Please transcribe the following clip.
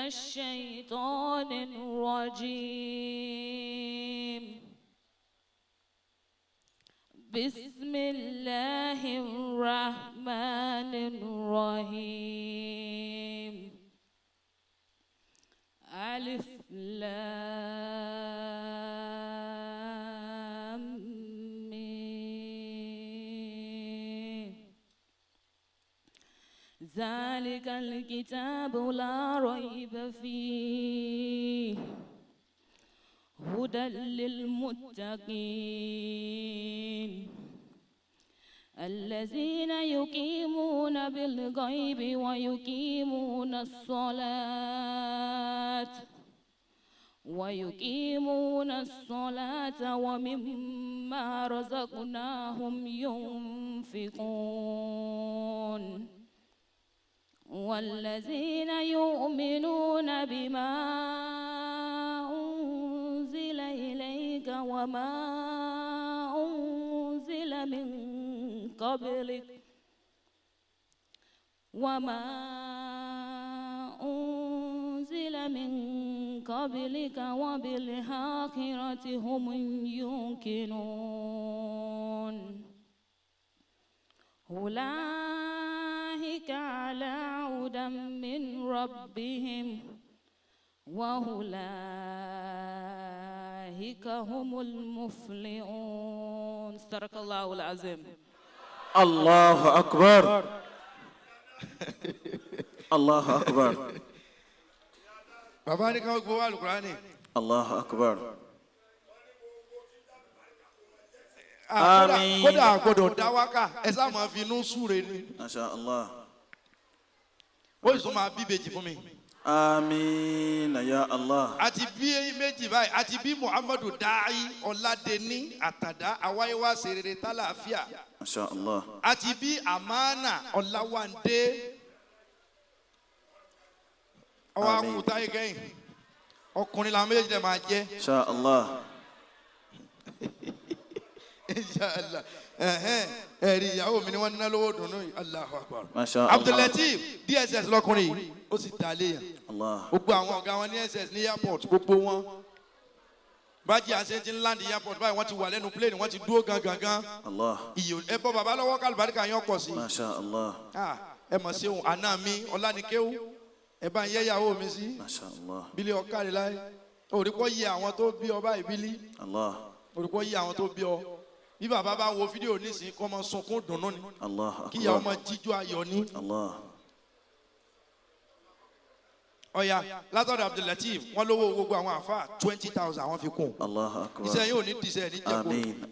الشيطان الرجيم. بسم الله الرحمن الرحيم. ألف لام ميم. ذلك الكتاب لا ريب فيه هدى للمتقين الذين يقيمون بالغيب ويقيمون الصلاة ومما رزقناهم ينفقون والذين يؤمنون بما أنزل إليك وما أنزل من قبلك وما أنزل من قبلك وبالآخرة هم يوقنون. أولئك على هدى من ربهم وأولئك هم المفلحون. صدق الله العظيم. الله أكبر، الله أكبر. Bàbá ní káwọn gbowó alukurani. الله أكبر. Ah, kódà- Àmín. Kódà gbọ́dọ̀ dá wákà, ẹ sá máa fi inú súre ni. ما شاء الله. Ó sì tún máa bí ìbejì fún mi. آمين يا الله. Àti bí méjì báyìí, àti bí Muhammadu Dai Ọládẹni Àtàdá Awáyéwá Serere Tálàáfíà. ما شاء الله. Àti bí Amana Ọláwándé. Ọwọ́ Àmín. akúta yìí kẹ́yìn, ọkùnrin làwọn méjèèjì dẹ̀ máa jẹ́. إن شاء الله. Inshallah. Ẹ̀hẹ́n, ẹ̀rí ìyàwó mi ni wọ́n ná lówó dùnú yìí. Allahu Akbar. ما شاء الله. Abdulateef DSS lọkùnrin yìí, ó sì dá léyàn. الله. Gbogbo àwọn ọ̀gá wọn ní SS ní airport, gbogbo wọn bájí àṣẹ ti ń land airport báyìí, wọ́n ti wà lẹ́nu plane, wọ́n ti dúró gangan gan. الله. Iyò ẹ bọ́ bàbá lọ́wọ́, kálùbáríkà yẹn pọ̀ sí. ما شاء الله. Ah, ẹ mọ̀ sí òun àná mi ọ̀lànìkéwù, ẹ bá ń yẹ ìyàwó mi sí. ما شاء الله. Bílí ọ̀kàrí láyé, òrìkọ́ yẹ àwọn tó bí ọ báyìí bílí. الله. Òrìkọ́ yẹ àwọn tó bí ọ. Bí bàbá bá wo fídíò nísìnyí, kọ́ ọmọ sunkún dùnú ni. الله Kí ìyàwó أكبر. ọmọ jíjó ayọ̀ ni. الله. Ọ̀ya, látọ̀dọ̀ Abdulateef, wọ́n lówó gbogbo àwọn àfa 20,000, àwọn fi kún. الله أكبر. Iṣẹ́ yóò ní díṣẹ́ ní jẹ́kọ̀ọ́. آمين.